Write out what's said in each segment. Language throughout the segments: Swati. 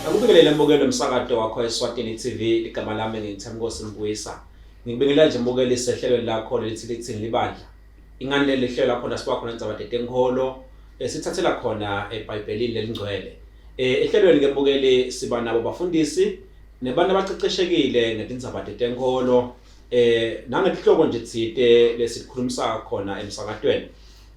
Akubingelele mbukelo emsakato wakho eSwatini TV igama lami ngingithemkosi Mbuyisa. Ngikubingelela nje mbukeli sehlelweni lakho lelithi lithini libandla. Ingani leli hlelo lakho lasiba khona indzaba tetenkholo esithathela khona eBhayibhelini lelingcwele. Eh ehlelweni ke mbukeli siba nabo bafundisi nebantu abaceceshekile ngetindzaba tetenkholo eh nangetihloko nje tsite lesikhulumisa khona emsakatweni.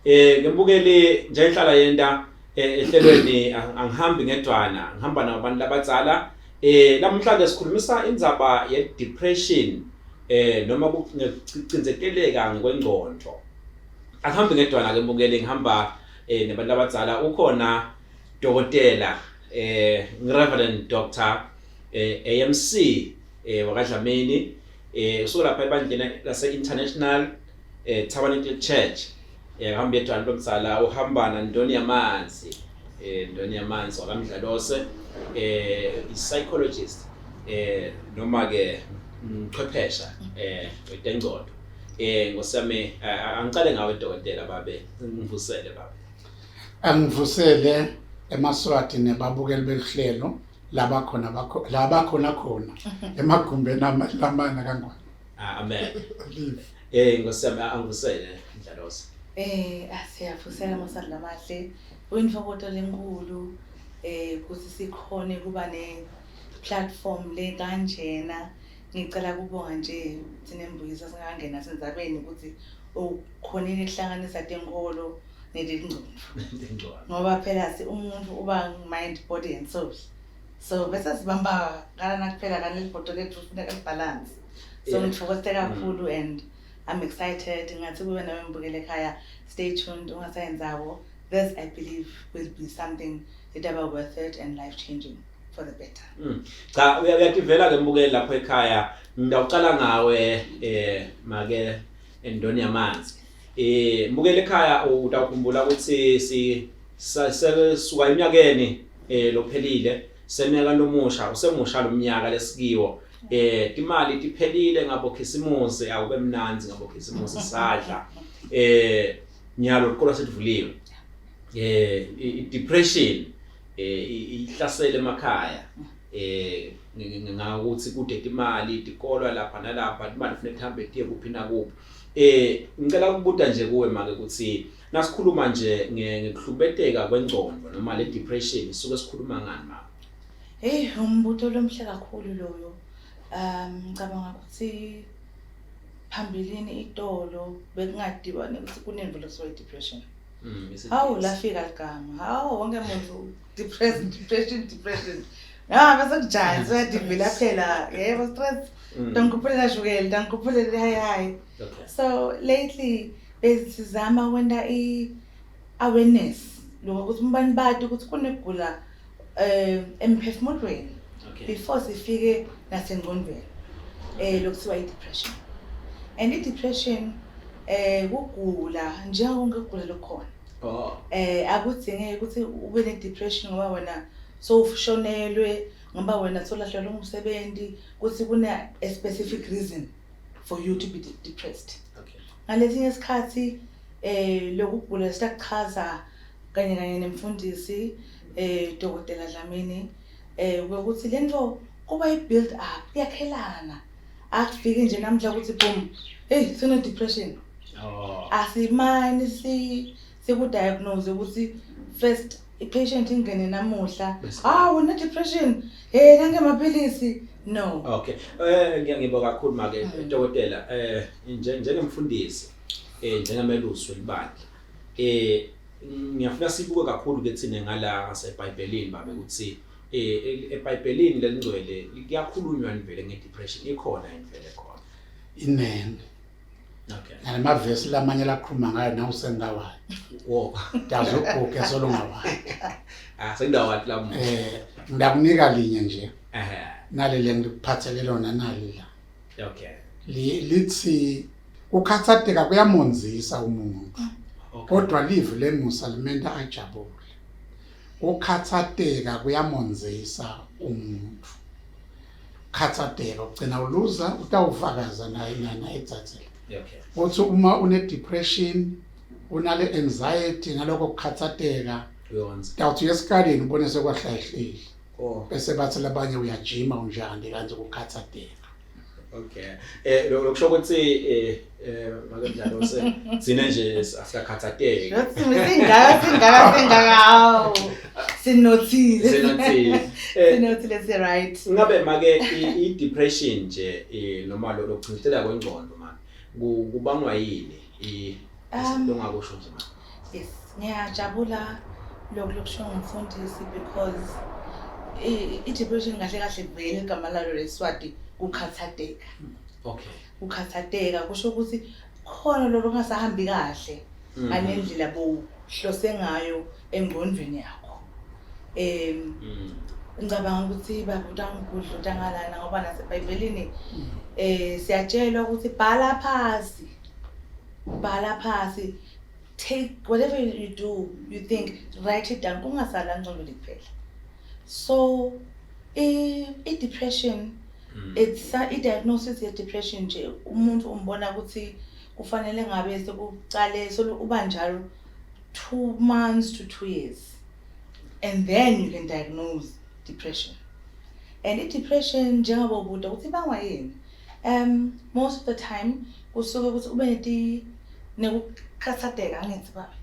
Eh ngembukeli njenhlala yenta eh, ehlelweni angihambi ngedwana ngihamba nabantu labadzala eh lamuhla ke sikhulumisa indzaba ye depression eh noma kucindzeteleka ngekwengcondvo angihambi ngedwana ke mbukeli ngihamba eh nabantu labadzala ukhona dokotela eh Reverend Dr eh AMC eh wakaDlamini eh usuka lapha ebandleni lase International eh Tabernacle Church eh hamba yedwana lomdzala uhamba nantoni yamanzi eh ntoni yamanzi wakamdlalose eh i psychologist eh noma ke mchwephesha eh wetengcondo eh ngosami angicale ngawe dokotela babe ngivusele babe angivusele emaswati nebabukeli beluhlelo labakhona bakho labakhona khona emagumbeni lamana kangwane ah, amen Eh Nkosi yami angivusele Ndlalosi. Eh asiyavusela masandla amahle. Kuyintokoto lenkulu eh ukuthi sikhone kuba ne platform le kanjena. Ngicela kubonga nje thina mbuyisa singangena sendzabeni ukuthi ukhonile kuhlanganisa tenkolo nelingcondvo. Ngoba phela si umuntu uba mind body and soul. So bese sibamba kana kuphela kana libhodo lethu kufuneka libalance. So ngithokoze kakhulu and I'm excited ngathi kube nawe mbukele ekhaya stay tuned ungasayenzawo this I believe will be something that ever worth it and life changing for the better. Cha uyativela ke mbukeli lapho ekhaya ngidawuqala ngawe eh make endoni yamanzi. Eh mbukeli ekhaya utawukhumbula ukuthi si sesuka eminyakeni eh lophelile seminyaka lomusha usemusha lomnyaka lesikiwo eh timali tiphelile ngabo khisimusi awube mnandzi ngabo khisimusi sadla eh nyalo isikolo sesivuliwe eh i-depression eh ihlasele emakhaya eh ngawukuthi kude imali tikolwa lapha nalapha imali kufanele ihambe tiye kuphi nakuphi eh ngicela ukubuta nje kuwe make ukuthi nasikhuluma nje ngekuhlubeteka kwengcondo noma le depression suke sikhuluma ngani mama Hey umbuto lomhle kakhulu loyo. Um ngicabanga ukuthi phambilini itolo bekungadiwa nekuthi kunento lekuthiwa i-depression. Hawu lafika ligama. Hawu wonke umuntu depressed depression depression. Ya bese kujayi seyadivila phela yebo stress. Tangikhuphulela shukela, tangikhuphulela hayi hayi. So lately besizama kwenta i awareness lokho ukuthi umbani bati ukuthi kunegula eh emphefumulweni before sifike nasengqondweni eh lokuthiwa i-depression and i-depression eh kugula njengoba kugula lokukhona oh eh akudzingeki ukuthi ube ne-depression ngoba wena sowushonelwe ngoba wena solahlelwe umsebenzi kuthi kune a specific reason for you to be depressed okay ngalesinye isikhathi eh lokugula siyakuchaza kanye kanye nemfundisi eh Dokotela Dlamini eh ukuthi lento kuba i build up iyakhelana akufiki nje namhla ukuthi boom hey sine depression oh asimani si siku diagnose ukuthi first i patient ingene namuhla ah une depression hey nange maphilisi no okay eh ngiyangibonga kakhulu make dokotela eh njengemfundisi eh njengamelusi welibandla eh ngiyafuna sibuke kakhulu ke thina ngala ngaseBhayibhelini babe ukuthi eh eBhayibhelini lelingcwele kuyakhulunywa nivele ngedepression ikhona invele khona inene okay nalamavesi lamanye lakhuluma ngayo nawe usengawayo wo daze uguge solungawayo ah sengidawati lamuhla eh ngidakunika linye nje ehe naleli ngikuphathele lona nali la okay lithi kukhathatheka kuyamonzisa umuntu kodwa live lemusa limenta ajabule ukukhathatheka kuyamonzisa umuntu khathatheka ugcina uluza utawufakaza naye naye ethathela okay uthi uma une depression unale anxiety naloko kukhathatheka uyonza utawuthi esikaleni ubone sekwahlahlile Oh. Bese bathi labanye uyajima unjani kanti kukhathateka. Okay. Lokusho ukuthi make mdlalo se sine nje asikakhathateki. Singaka singaka singaka hawu. Sinothile. Sinothile. Sinothile si right. Ngabe make i depression nje noma lo lokucindezeleka kwengqondo manje kubangwa yini? I longakusho nje manje. Yes, ngiyajabula lokhu lokusho ngumfundisi because i-depression kahle kahle vele igama lalo leSwati kukhathateka. Okay. Kukhathateka kusho ukuthi khona lokho kungasahambi kahle ngalendlela bowuhlose ngayo engqondweni yakho. Ngicabanga ukuthi baba utangigudla utangalana ngoba naseBhayibhelini siyatshelwa ukuthi bhala phasi. Bhala phasi. Take whatever you do, you think, write it down. Kungasala ngqondweni kuphela. So i-depression it's i-diagnosis ye-depression nje umuntu umbona ukuthi kufanele ngabe sekuqale solo uba njalo 2 months to 2 years and then you can diagnose depression. And i-depression njengoba ubuda ukuthi ibangwa yini, most of the time kusuke ukuthi ube neti nekukhathateka, angithi baba,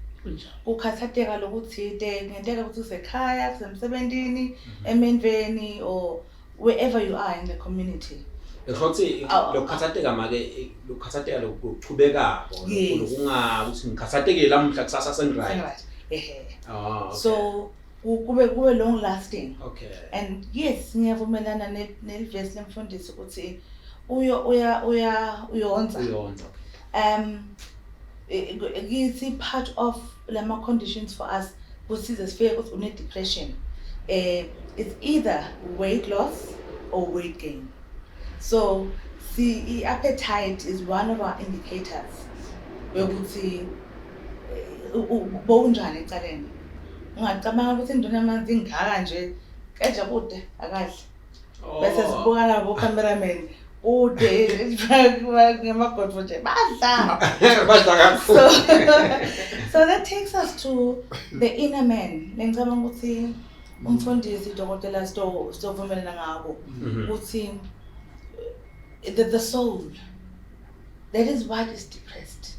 kukhathateka lokuthite kungenteka ukuthi usekhaya, kusemsebentini, emendveni or wherever you are in the community. Ngisho ukuthi lokukhathateka make lokukhathateka lokuchubekako lokunga ukuthi ngikhathatekile lamuhla kusasa sengi-right. Ehe. Oh, okay. So kube long lasting. Okay. And yes, ngiyavumelana nelivesi lemfundisi ukuthi uyo uya uya uyonza. Uyonza. Kithi part of lama conditions for us kusize sifike ukuthi une depression. It's either weight loss or weight gain. So see, appetite is one of our indicators. Yokuthi bowunjani ecaleni. Ungacabanga ukuthi induna yamanzi ingaka nje, keja kude akadli. Bese sibuka nabo cameraman kude ngemagodvo nje badla. Badla kakhulu. So that takes us to the inner man. Ngicabanga ukuthi umfundisi dokotela sitovumelana ngako ukuthi the soul, that is what is depressed.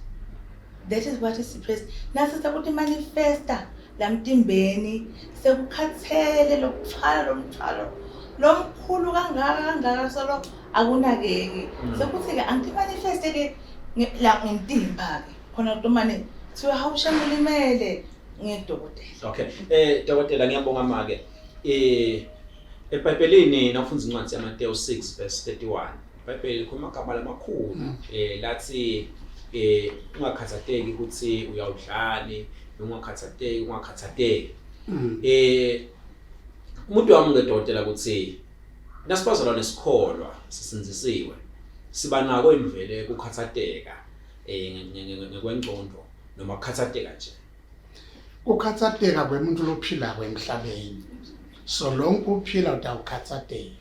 That is what is depressed. Nasi sekuthi manifesta lamtimbeni sekukhathele lokuthwala lomthwalo lomkhulu kangaka kangaka solo akunakeki. Sekuthi ke angithi manifeste ke la ngemtimba ke khona kutomane thiwa hawushamulimele ngedokotela. Okay. Dokotela ngiyabonga make. eBhayibhelini nawufunda incwadi yaMateyu 6 verse 31. iBhayibheli likhuluma amagama lamakhulu lathi ungakhathatheki ukuthi uyawudlani, ungakhathatheki, ungakhathatheki. Umuntu wami ngedokotela ukuthi nasibazalwane sikholwa sisinzisiwe siba nako imvele kukhathatheka ngekwengqondo noma kukhathatheka nje. Kukhathatheka kwemuntu lophilako emhlabeni. So lonke uphila utawukhathatheka.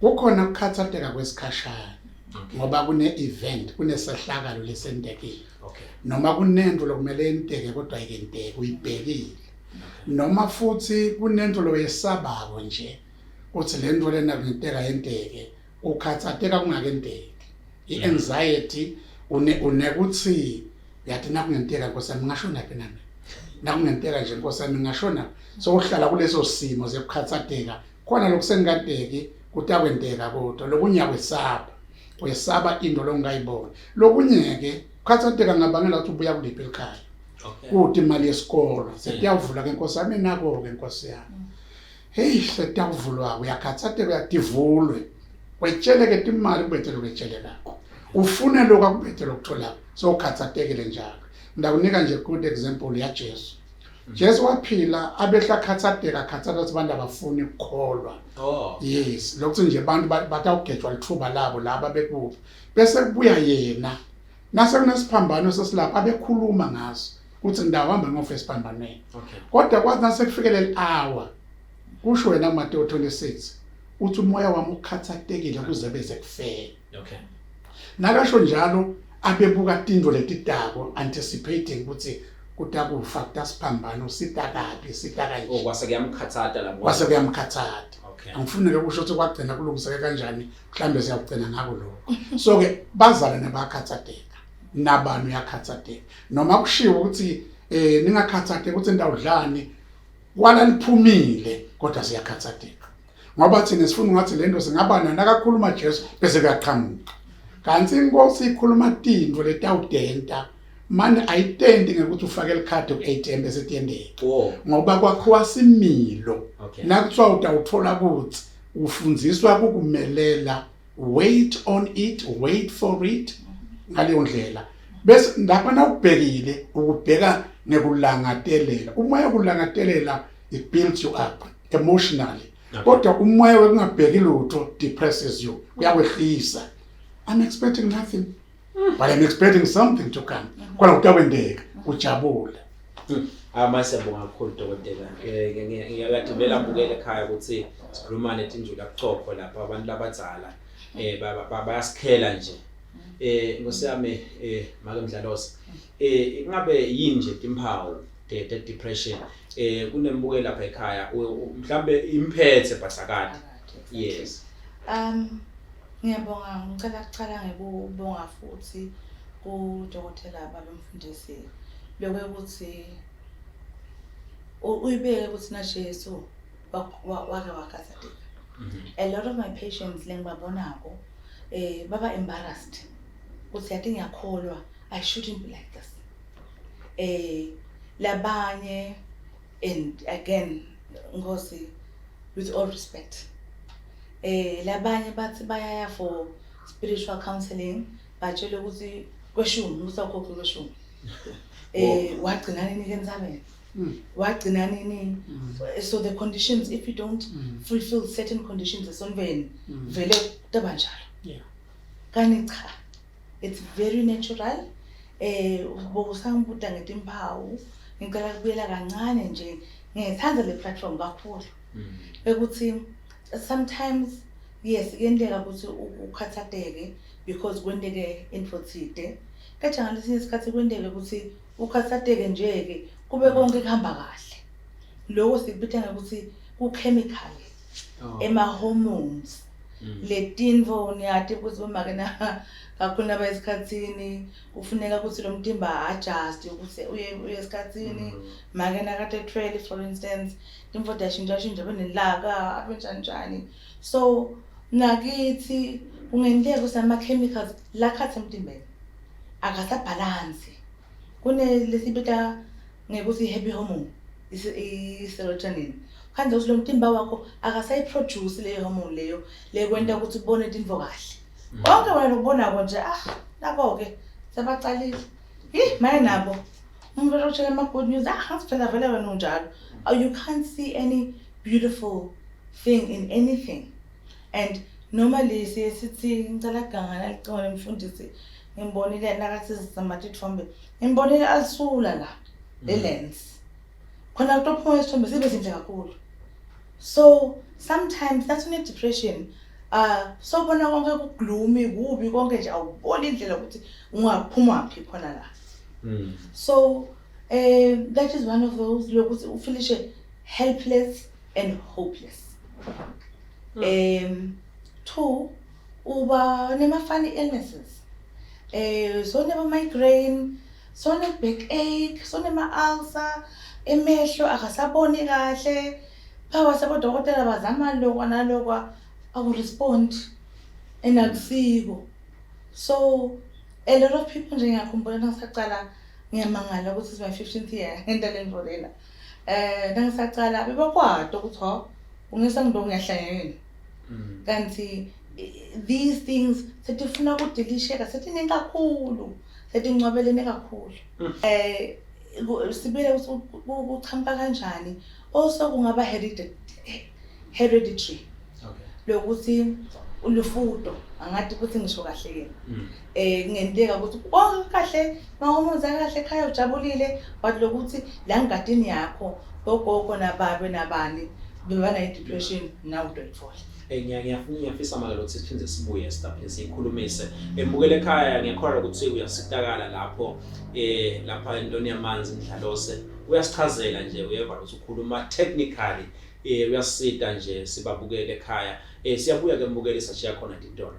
Kukhona ukukhathatheka kwesikhashana ngoba kune event, kunesehlakalo lesentekile. Okay. Noma kunento lokumele yenteke kodwa ayikenteki uyibhekile. Noma futhi kunento loyesabako nje uthi le nto lena kungenteka yenteke, ukhathatheka kungakenteki. I-anxiety unekuthi yathi nakungenteka Nkosi yami ngashona phi nami, nakungenteka nje Nkosi yami ngashona. So uhlala kuleso simo sekukhathatheka khona lokusengikadeki kutakwenteka, kodwa lokunye akwesaba, wesaba into longayibona. Lokunye-ke kukhathatheka ngabangela ukuthi ubuya kuliphi elikhaya. Okay. Kude imali yesikolo setiyavula ke Nkosi yami, nako-ke Nkosi yami, heyi setiyavulwa, uyakhathatheka, uyadivulwe wetsheleke timali kubethele kwetshelekakho ufune lokho akubethele okutholako, so ukhathathekile njalo. Ndakunika nje good example yaJesu. Jesu waphila abehla khathatheka khathatheka ukuthi abantu abafuni ukukholwa. Oh. Yes, lokho nje abantu batawugejwa lithuba labo laba bekubo. Bese kubuya yena. Nase kunesiphambano sesilapha abekhuluma ngaso ukuthi ndawuhamba ngofa esiphambanweni. Okay. Kodwa kwathi nase kufike leli hour kusho wena kuMateyu 26 uthi umoya wami ukhathathekile kuze beze kufele. Okay. Nakasho njalo abebuka tintfo letitako anticipating ukuthi kutakufa kutasiphambano sita kabi sita kanje. Oh, kwase kuyamkhathata la. Kwase kuyamkhathata. Okay. Angifuni ke kusho ukuthi kwagcina kulungiseke kanjani, mhlambe siyakugcina ngako lokho. So ke bazalwane bayakhathatheka, nabani uyakhathatheka. Noma kushiwo ukuthi ningakhathatheki ukuthi ndawudlani, kwala liphumile kodwa siyakhathatheka. Ngoba thina sifuna ngathi lento singaba nayo nakakhuluma Jesu bese kuyaqhamuka. Kanti inkosi ikhuluma tintfo letawudenta mane ayitenti ngekuthi ufake likhadi ku-ATM bese tiyenteka. Ngoba kwakhiwa similo. Nakuthiwa utawuthola ukuthi ufundziswa kukumelela, wait on it, wait for it ngaleyo ndlela. Bese lapha nawubhekile ukubheka ngekulangatelela. Umoya wokulangatelela it builds you up emotionally. Kodwa umoya wokungabheki lutho depresses you. Kuyakwehlisa. I'm expecting nothing. But I'm expecting something to come. Khona kutakwendeka ujabule. Ama siyabonga kakhulu dokotela. Ngiyadibela bukele ekhaya ukuthi sikhuluma netinjula buchopho lapha abantu labadzala bayasikhela nje. Nkosi yami make Mdlalose. Ingabe yini nje timphawu de depression? Kunembuke lapha ekhaya mhlambe imphethe but akade. Yes. Ngiyabonga, ngicela ukucala ngikubonga futhi kudokotela babemfundisi lokho ukuthi uyibeke ukuthi na Jesu wake wakhathatheka. A lot of my patients lengibabonako baba embarrassed ukuthi yathi ngiyakholwa, I shouldn't be like this. Labanye, and again Nkosi, with all respect, labanye bathi bayaya for spiritual counseling, batshele ukuthi kweshumi usawukhokha kweshumi. Wagcina nini ke entsabeni? Wagcina nini? So the conditions, if you don't fulfill certain conditions esontweni, vele kuba njalo. Kani cha, it's very natural. Bokusangibuta ngetimpawu, ngicela kubuyela kancane nje, ngiyayithanda le platform kakhulu. Ukuthi sometimes yes kuyenteka ukuthi ukhathatheke because kwenteke into thide, kepha ngalesinye isikhathi kwenteke ukuthi ukhathatheke nje ke kube konke kuhamba kahle. Lokho sikubita ngokuthi ku-chemical, ema hormones. Letinfo niyati ukuthi bomake na kakhulu naba esikhathini kufuneka ukuthi lo mtimba adjust ukuthi uye esikhathini. Make nakade ethwele, for instance, timfo tiyashintsha benelaka abe njani njani. So nakithi kungenteka ukuthi ama chemicals lakhatha emtimbeni akasabhalansi. Kune lesibita ngekuthi happy hormone, i-serotonin. Khanze ukuthi lo mtimba wakho akasayiproduce leyo hormone leyo lekwenta ukuthi ubone tintfo kahle. Konke wena lokubonako nje, nabo ke sebacalile. Hi, maye nabo. Umuntu otshela ama good news, ngathi phela vele wena unjalo. Oh, you can't see any beautiful thing in anything. And normally siye sithi ngicela ganga nalicingo lemfundisi, ngimbonile nakathi sizama tithombe, ngimbonile alisula la le lens. Khona kutophuma isithombe sibe sinhle kakhulu. So sometimes that's when depression so bona konke ku gloomy, kubi konke nje, awuboni indlela ukuthi ungaphuma phi khona la. So that is one of those lokuthi ufilishe helpless and hopeless. Two, uba nema funny illnesses. So nema migraine, so ne backache, so nema ulcer, emehlo akasaboni kahle. Phawa sabodokotela bazama lokwa nalokwa, akurespond and akusiko. So a lot of people nje ngiyakhumbula nangisaqala, ngiyamangala ukuthi it's my 15th year ngenta le nto lena. Nangisaqala bebakwata ukuthi ha ungisa ngidonga ngiyahlanya yini. Kanti these things setifuna kudilisheka, setiningi kakhulu, setincwabelene kakhulu. Sibile ukuthi kuchampa kanjani. Also kungaba hereditary. Lokuthi ulufuto, angathi ukuthi ngisho kahle yini. Kungenteka ukuthi konke kahle, ma-hormones kahle ekhaya ujabulile, but lokuthi la ngadini yakho bogogo nababe nabani bebana i-depression, nawe utoyithola. Ngiyafisa manje ukuthi siphinde sibuye siphinde siyikhulumise. Embukele ekhaya, ngiyakholwa ukuthi uyasitakala lapho lapha entweni yamanzi Mdlalose. Uyasichazela nje, uyeva ukuthi ukhuluma technically. Eh uyasita nje sibabukele ekhaya. Eh siyabuya ke mbukeli sashiya khona tintolo.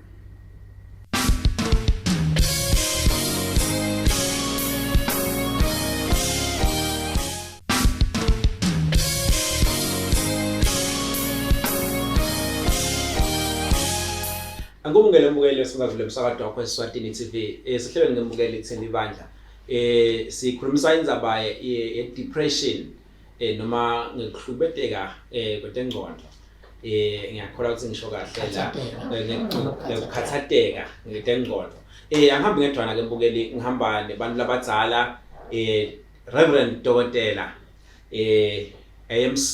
Angikubukele mbukeli esingavule umsakazo wakho eSwatini TV. Eh sihlelweni ngembukeli ithini ibandla. Eh sikhulumisa indzaba ye depression eh noma ngekuhlubeteka eh kwetengcondo. Eh ngiyakholwa ukuthi ngisho kahle la ngekukhathateka ngetengcondo. Eh angihambi ngedwana ke mbukeli ngihamba nebantu labadzala eh Reverend Dokotela eh AMC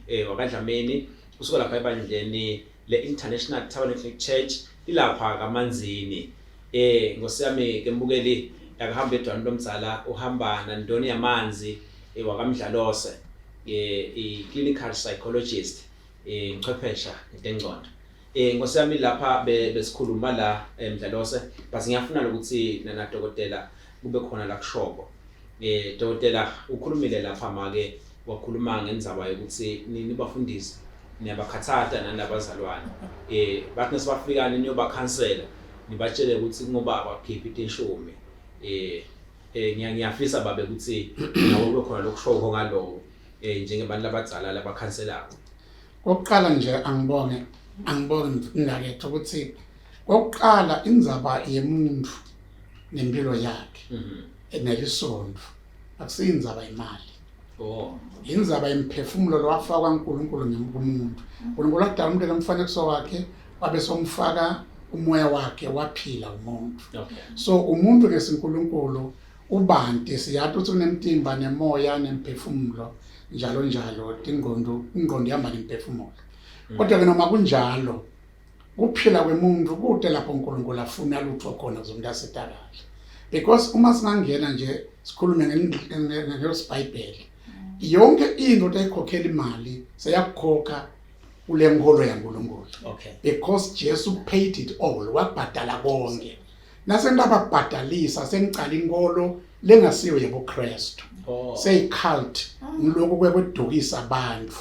eh wakaDlamini usuka lapha ebandleni le-International Tabernacle Church ilapha kaManzini eh nkosi yami ke mbukeli akahamba edwana lomdzala uhamba nandoni yamanzi eh, wakamdlalose eh i-clinical psychologist eh ngichwephesha ngentengcondo eh nkosi yami lapha besikhuluma la emdlalose eh, but ngiyafuna ukuthi nana dokotela kube khona la kushoko eh dokotela ukhulumile lapha make wakhuluma ngendzaba yokuthi nibafundisi niyabakhathata nani labazalwane eh bathi nesibafika niyobakhansela nibatshele ukuthi ngoba abakhiphi tinshumi eh eh ngiyafisa babe ukuthi nawe kube khona lokushoko ngaloko eh njengebantu labadzala labakhanselako Kokuqala nje angibonge angibonge mnakethu ukuthi kokuqala indzaba yemuntu nempilo yakhe mhm. nelisonto akusiyindzaba imali oh indzaba yemphefumulo lowafakwa uNkulunkulu ngemuntu uNkulunkulu wadala umuntu ngemfanekiso wakhe wabe somfaka umoya wakhe waphila umuntu okay so umuntu ke siNkulunkulu ubanti siyathi ukuthi unemtimba nemoya nemphefumulo njalo njalo ingqondo ingqondo ihamba nemphefumulo kodwa ke noma kunjalo kuphila kwemuntu kude lapho uNkulunkulu afuna lutho khona kuze umuntu asitakale because uma singangena nje sikhulume ngesibhayibheli yonke into eyikhokhela imali seyakukhokha kule nkolo yaNkulunkulu okay because Jesu paid it all wabhadala konke nasengababhadalisa sengicala inkolo lengasiyo yebuKristu oh. seyicult ngiloko kwekwedukisa abantu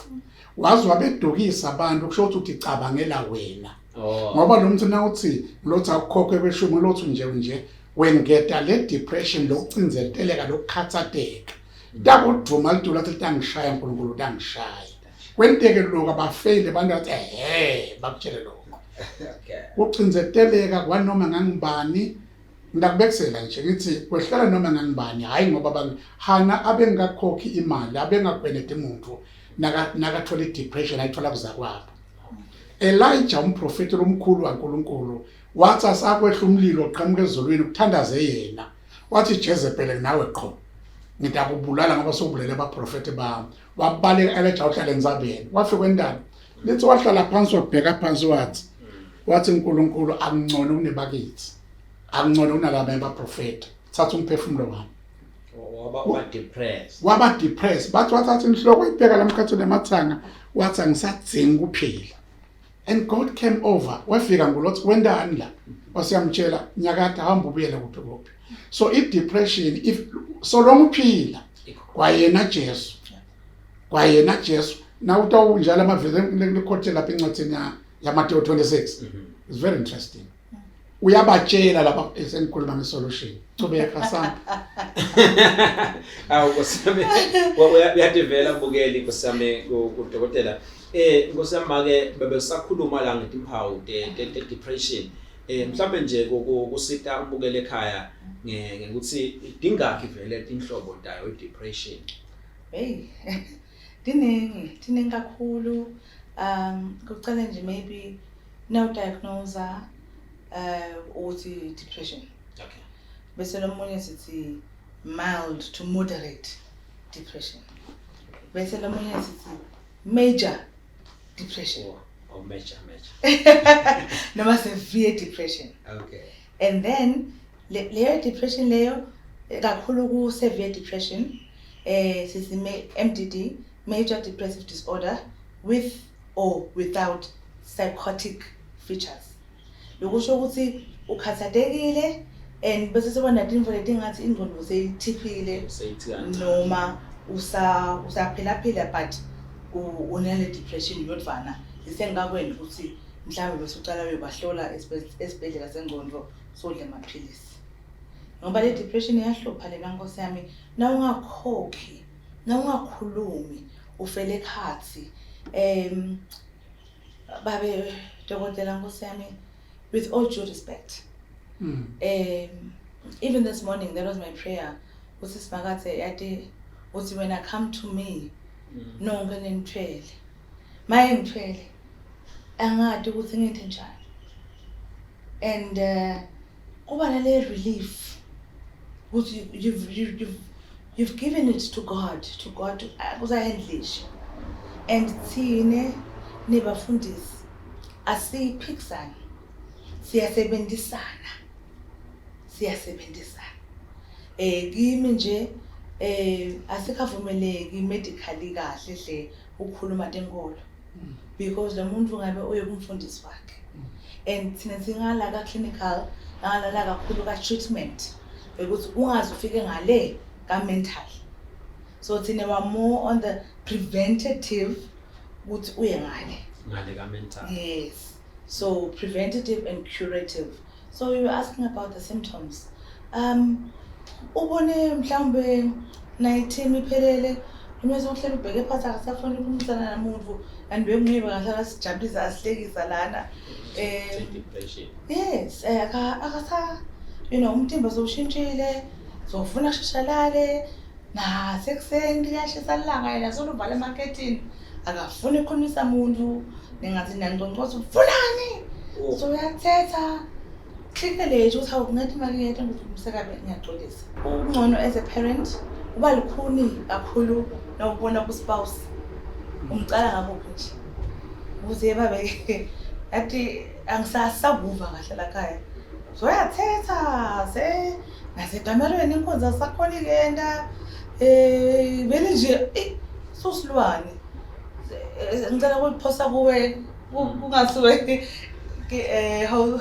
wazi wabedukisa abantu kusho ukuthi uthi cabangela wena oh. ngoba lo muntu nawuthi lothi akukhokhwe kweshumi lothi nje nje wengeta le depression lokucinzeteleka lokukhathateka takudvuma litulu athi litangishaya uNkulunkulu utangishaya kwenteke lokho abafeyile abantu athi ehe bakutshele lokho okay kucinzeteleka kwanoma ngangibani ngakubekisela nje ngithi kwehlela noma ngangibani hayi ngoba bang hana abengakhokhi imali abengakwenedi umuntu nakathola i-depression ayithola kuzakwabo Elijah umprofeti lomkhulu kaNkuluNkulu wathi asakwehla umlilo oqhamuka ezulwini kuthandaze yena wathi Jezebel nawe qho ngitakubulala ngoba sowubulele abaprofeti bami wabaleka Elijah uhlala entsabeni wafika entaba lithi wahlala phansi wabheka phansi wathi wathi uNkulunkulu akungcono kunebakithi akungcono kunalaba abaprofeti thatha umphefumulo wami waba waba depressed waba depressed bathi wathatha inhloko ibheka lamkhatho nemathanga wathi angisadzingi kuphila and God came over wafika ngulothi wendani la wasiyamtshela nyakade hamba ubuyele kuphi kuphi so i depression if so long uphila kwayena Jesu kwayena Jesu na utawunjalo amavesi ngikhothela lapha encwadini ya yaMateyu 26 it's very interesting uyabatshela lapha esengikhuluma ngesolution chubeka sami awu nkosiyami uyativela mbukeli nkosiyami kudokotela eh nkosiyami make bebesakhuluma la ngetimpawu te te depression eh mhlawumbe nje kusita umbukeli ekhaya ngekuthi idingakhi vele tinhlobo tayo i-depression hey tiningi tiningi kakhulu um kucala nje maybe now diagnose ukuthi depression okay bese lomunye sithi mild to moderate depression bese lomunye sithi major depression oh, oh major major noma severe depression okay and then leyo depression leyo kakhulu ku severe depression eh sithi MDD major depressive disorder with or without psychotic features lokusho ukuthi ukhathatekile and bese seba natinfo letingathi ingqondo seyithiphile noma usa usaphilaphila but Unale depression yodvwana isengakwendi ukuthi mhlawumbe bese ucala uyobahlola esibhedlela sengqondo sodla amaphilisi. Ngoba le depression iyahlupha lena nkosi yami, nawungakhokhi, nawungakhulumi ufele ekhathi. Babe dokotela nkosi yami, with all due respect. Even this morning that was my prayer. Uthi Simakadze yathi uthi when I come to me nonke nginithwele. Maye ngithwele angadi ukuthi ngithi njani. And kuba nale relief ukuthi you've given it to God, to God kuzahandlisha. And thine nibafundisi asiphikisani, siyasebenzisana, siyasebenzisana. Kimi nje asikavumeleki medically kahle hle ukukhuluma tenkolo because lo muntu ngabe uye kumfundisi wakhe, and thina singala ka clinical, ngalala kakhulu ka treatment ukuthi ungaze ufike ngale ka mental. So thina wa more on the preventative ukuthi uye ngale ngale ka mental. Yes, so preventative and curative. So you were asking about the symptoms. Ubone mhlawumbe nayi-team iphelele uma sewuhleli ubheke phansi, akasafuni ukukhulumisana namuntu, and benguye bengahlala sijabulisa asihlekisa lana. Depression. Yes, akasa umtimba sowushintshile, sowufuna kushesha lale nasekuseni, liyashisa ilanga, yena soluvala emakhethini, akafuni ukukhulumisa muntu, ningathi niyangqongqoza ufunani. Oh. So uyathetha hlikelele ukuthi hawu ngathi imali yethu ngizumsekabe, ngiyaxolisa. Ungcono as a parent uba lukhuni kakhulu nawubona ku-spouse umcala ngakuphi nje ukuze babe athi angisasakuva kahle lakhaya, soyathetha se nasekamerweni inkonzo asakhona ikenda vele nje susilwane. Ngicela ukuyiphosa kuwe kungasuke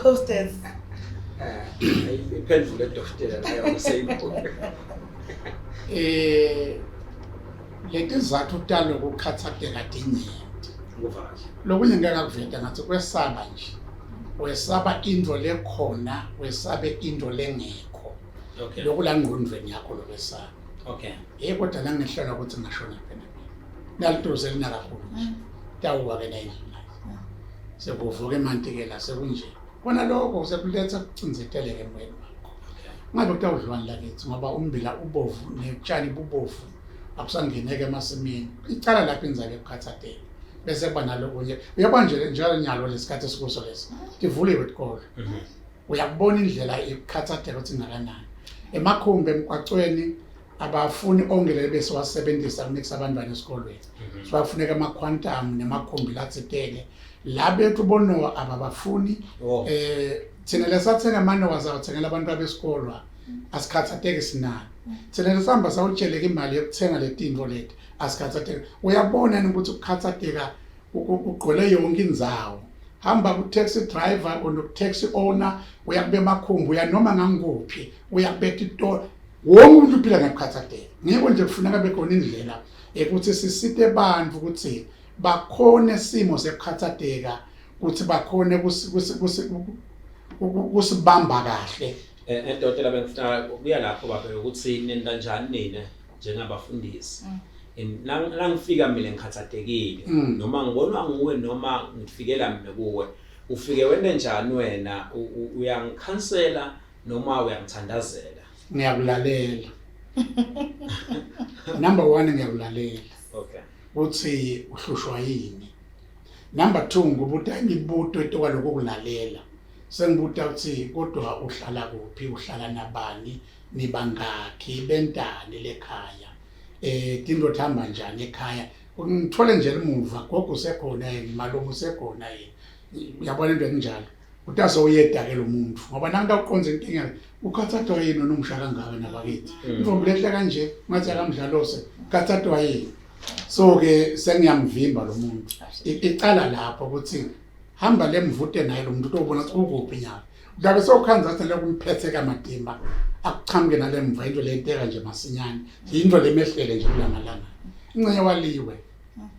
hostess. Iphendule dokotela nayo seyibona. Letizathu talo kukhathateka tinyenti. Kuva kahle. Lokunye ngeke akuveta ngathi kwesaba nje. Wesaba into lekhona, wesabe into lengekho. Lokhu la ngqondweni yakho lokwesaba. Yebo, kodwa la ngihlala ukuthi ngashona phela. Nalituze lina kakhulu nje. Tawuwa ke la. Sekuvuka emanti ke la sekunje. Kona lokho sekuletha kucinzeteleke emoyeni wakho. Ngabe kutawudliwani lakithi ngoba umbila ubovu netshani bubovu akusangeneke emasimini. Icala lapho inzalo ekukhathateka. Bese kuba nalokunye. Uyabona nje njalo nyalo lesikhathi esikuso lesi. Tivuliwe tikolo. Uyakubona indlela ekukhathateka ukuthi ingakanani. Emakhumbi emgwacweni abafuni onke leli bese wasebenzisa kunikisa abantwana esikolweni. So bafuneka ama quantum nemakhumbi latsitele. La bethu bonowa ababafuni. Thina lesathenga amanowa sawathengela abantu abesikolwa asikhathateki sinalo. Thina lesihamba sawutsheleka imali yokuthenga letinto leti asikhathateki. Uyabona yini ukuthi ukukhathateka kugcwele yonke indzawo. Hamba ku taxi driver or ku taxi owner, uyakube emakhumbi, uya noma ngangikuphi, uyakubetha itolo. Wonke umuntu uphila ngekukhathateka. Ngiko nje kufuneka bekhona indlela ukuthi sisite bantu ukuthi bakhone simo sekukhathateka, ukuthi bakhone kusibamba kahle. Dokotela, bengifuna kuya lapho babe ukuthi nenda kanjani nina njengabafundisi. Nangifika mina ngikhathatekile noma ngibonwa nguwe noma ngifikela mina kuwe, ufike wente njani wena, uyangikhansela noma uyangithandazela? Ngiyakulalela. Number 1, ngiyakulalela. Uthi uhlushwa yini? Number 2, ngibuta imibuto etoka lokho kulalela. Sengibuta ukuthi kodwa uhlala kuphi, uhlala nabani, nibangakhi, bentani lekhaya, tinto tihamba njani ekhaya. Ngithole nje emuva gogo usekhona yini, malume usekhona yini, uyabona into enjalo. Utaze uyeda ke lo muntu ngoba nantu awuqonza inkinga, ukhathathwa yini wena umsha kangaka nabakithi, intombi lehle kanje ngathi akamdlalose, ukhathathwa yini? So ke sengiyamvimba lo muntu. Icala lapho ukuthi hamba lemvute naye lo muntu utobona ukuthi ukuphi nyalo. Mhlawumbe sewukhanza athi lokumphethe kamadimba akuchamuke nalemva into lenteka nje masinyane, yinto lemehlele nje kulamalanga ingcenye waliwe.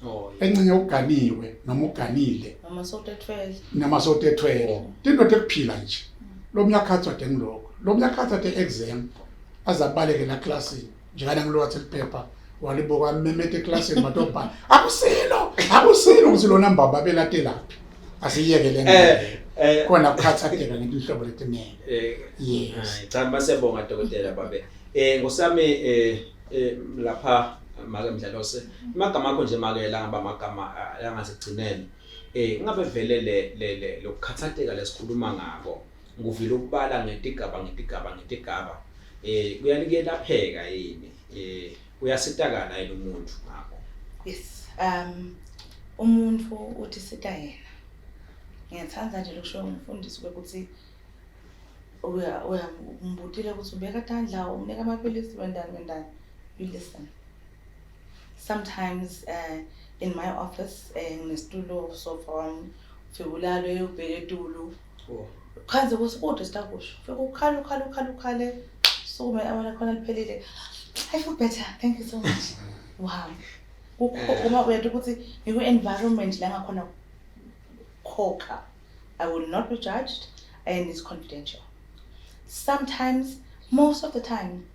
Oh. Encinye uganiwe noma uganile. Noma sowutethwele. Noma sowutethwele. Oh. Tinto tekuphila nje. Lo mnyakhathwa de ngiloko. Lo mnyakhathwa de exam azabaleke la classini. Njengana ngilowathi liphepha walibuka memete eclassini batobhala. Akusilo, akusilo ukuthi lona mbamba belatelaphi. Asiyeke le Eh, eh khona kukhathatheka ngetinhlobo letiningi. Eh, Yes. cha masiyabonga dokotela babe. Eh ngosami eh, eh lapha make Mdlalose amagama akho nje make la ngaba amagama angasigcineni. Eh ngabe vele le le lokukhathatheka lesikhuluma ngako nguvile ukubala ngetigaba ngetigaba ngetigaba eh kuyalikelapheka yini eh uyasitakala yini umuntu ngakho? Yes. Umuntu uthi sita yena. Ngiyathanda nje lokusho umfundisi ukuthi uya umbutile ukuthi ubeka tandla umnika amaphilisi wendani wendani. You listen. Sometimes in my office nginesitulo sofa wami ufike ulale ubheke etulu. Oh. Khanze ukuthi kude sitakusho. Ufike ukhale ukhale ukhale ukhale sukume abona khona liphelile. I feel better. Thank you so much. Wow. Kukho uma uyathi ukuthi ngiku environment la ngakhona khokha. I will not be judged and it's confidential. Sometimes, most of the time,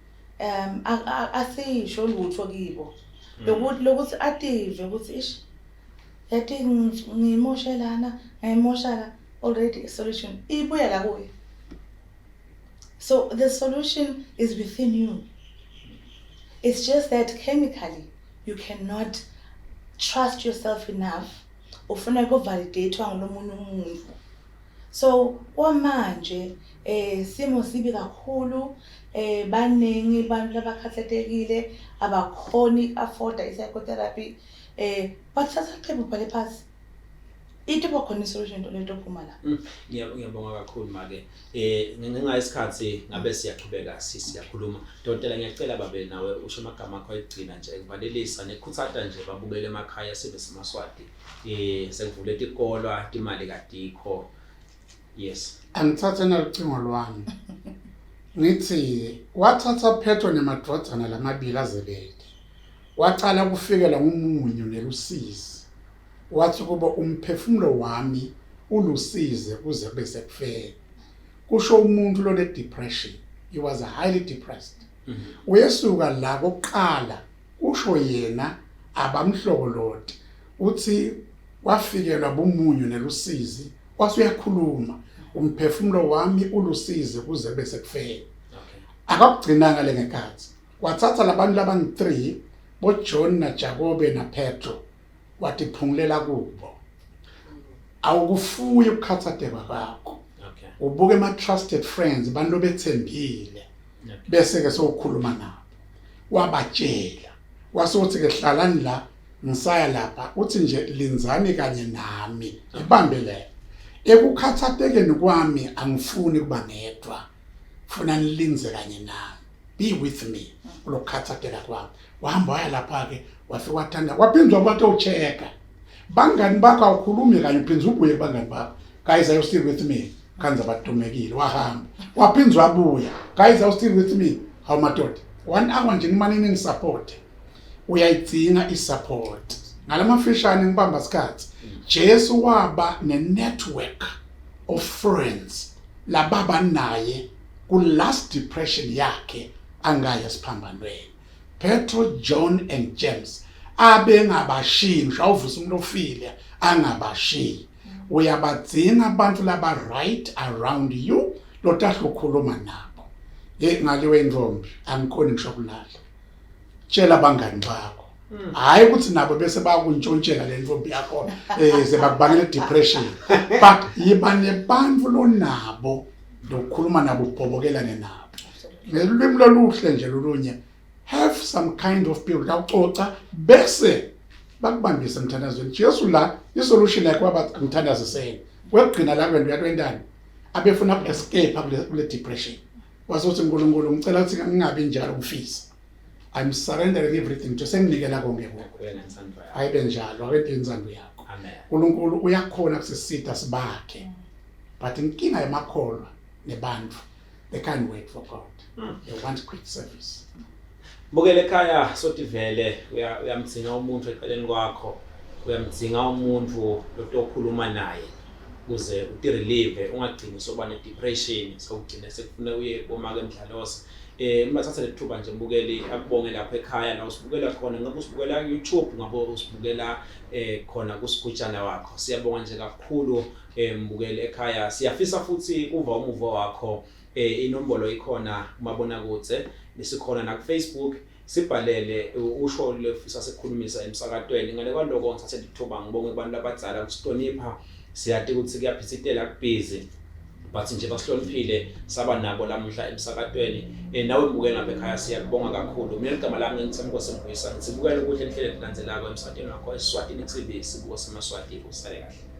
asisho lutho kibo. Lokuthi ative ukuthi ish yathi ngimoshe lana, ngayimosha la already a solution ibuya la kuye. So the solution is within you. It's just that chemically you cannot trust yourself enough. Ufuna ukuvalidatewa ngulomunye umuntu. So kwamanje simo sibi kakhulu, baningi abantu labakhathathekile abakhoni afford i-psychotherapy, bathatha iqembu ubhale phansi. Into iba khona i-solution into lento ophuma la. Ngiyabonga kakhulu make. Ngenxa yesikhathi ngabe siyaqhubeka siyakhuluma. Dokotela ngiyacela babe nawe usho amagama akho ekugcina nje ekuvalelisa nekukhuthata nje babukele emakhaya sive semaSwati. Sekuvule tikolwa timali kadikho. Yes. Angithathe nalucingo lwami. Ngithi wathatha Petro nemadvodzana lamabili aZebedi. Wacala kufikela ngumunyu nelusizi. Wathi kubo umphefumulo wami ulusize kuze kube sekufeni. Kusho umuntu lone depression. He was highly depressed. Uyesuka la kokuqala kusho yena abamhlokoloti. Uthi wafikelwa bumunyu nelusizi wase uyakhuluma umphefumulo wami ulusize kuze kube sekufeni. Akakugcinanga le ngenkathi. Wathatha labantu labangu-3 boJohn naJakobe naPetro watiphungulela kubo. Awukufuyi ukukhathatheka kwakho. Ubuke ama trusted friends abantu obethembile. Bese ke sowukhuluma nabo. Wabatshela. Wase uthi ke hlalani la ngisaya lapha uthi nje linzani kanye nami. Ibambe le. Ekukhathathekeni kwami angifuni kuba ngedwa. Funa nilinze kanye nami. Be with me kulokukhathatheka kwami. Wahamba waya lapha ke wafika wathanda waphinzwa kwathi uchecka. Bangani bakho awukhulumi kanye uphinza ubuye kubangani bakho. Guys, are you still with me? Kanza badumekile wahamba. Waphinzwa wabuya. Guys, are you still with me? Hawu madoda. 1 hour nje nimane ningisupport. Uyayidzinga isupport. Ngalamafishane ngibamba isikhathi. Jesu waba ne network of friends lababa naye ku last depression yakhe angaya esiphambanweni. Petro, John and James abengabashiyi ngisho awuvusa umuntu ofile angabashiyi. Uyabadzinga abantu laba right around you lotahla ukhuluma nabo. Hey ngaliwe intombi angikhoni ngisho kulala. Tshela abangani bakho. Hayi ukuthi nabo bese bayakuntshontshela le ntombi yakho sebakubangela depression. But yiba nebantu lonabo lokukhuluma nabo ubhobokelane nabo. Ngelulwimi loluhle nje lolunye have some kind of people lawucoca bese bakubambise emthandazweni. Jesu la isolution yakhe waba ngithandaziseni. Kwekugcina la kwento yakwentani abefuna uescape kule depression. Wasothi uNkulunkulu ngicela ukuthi ngingabi njalo ngifisa. I'm surrendering everything to senginikela konke kuwe. Ayibe njalo akwente intsando yakho. Amen. uNkulunkulu uyakhona kusisita sibakhe. But inkinga yemakholwa nebantu they can't wait for God. They want quick service. Bukela ekhaya sotivele uyamdzinga umuntu eceleni kwakho, uyamdzinga umuntu lotokhuluma naye kuze utirelieve ungagcini soba ne-depression sewugcine sekufuna uye komake emdlalose. Ngibathatha lethuba nje mbukeli akubonge lapha ekhaya la usibukela khona, ngabe usibukela ku-YouTube, ngabe usibukela khona kusigujana wakho. Siyabonga nje kakhulu mbukeli ekhaya. Siyafisa futhi kuva umuvo wakho. Inombolo ikhona kumabonakude, sikhona naku-Facebook. Sibhalele usho lefisa sikukhulumisa emsakatweni. Ngale kwaloko ngithathe lithuba ngibonge kubantu abadzala ukusihlonipha. Siyati ukuthi kuyaphithitela kubhizi, but nje basihloniphile saba nabo lamuhla emsakatweni. Nawe mbukeli ngapha ekhaya siyakubonga kakhulu. Mina ligama lami nginguThembinkosi Mbuyisa. Ngithi bukela ukuhle enhlelo etilandzelako emsakatweni wakho Eswatini TV, sibuko semaSwati. Usale kahle.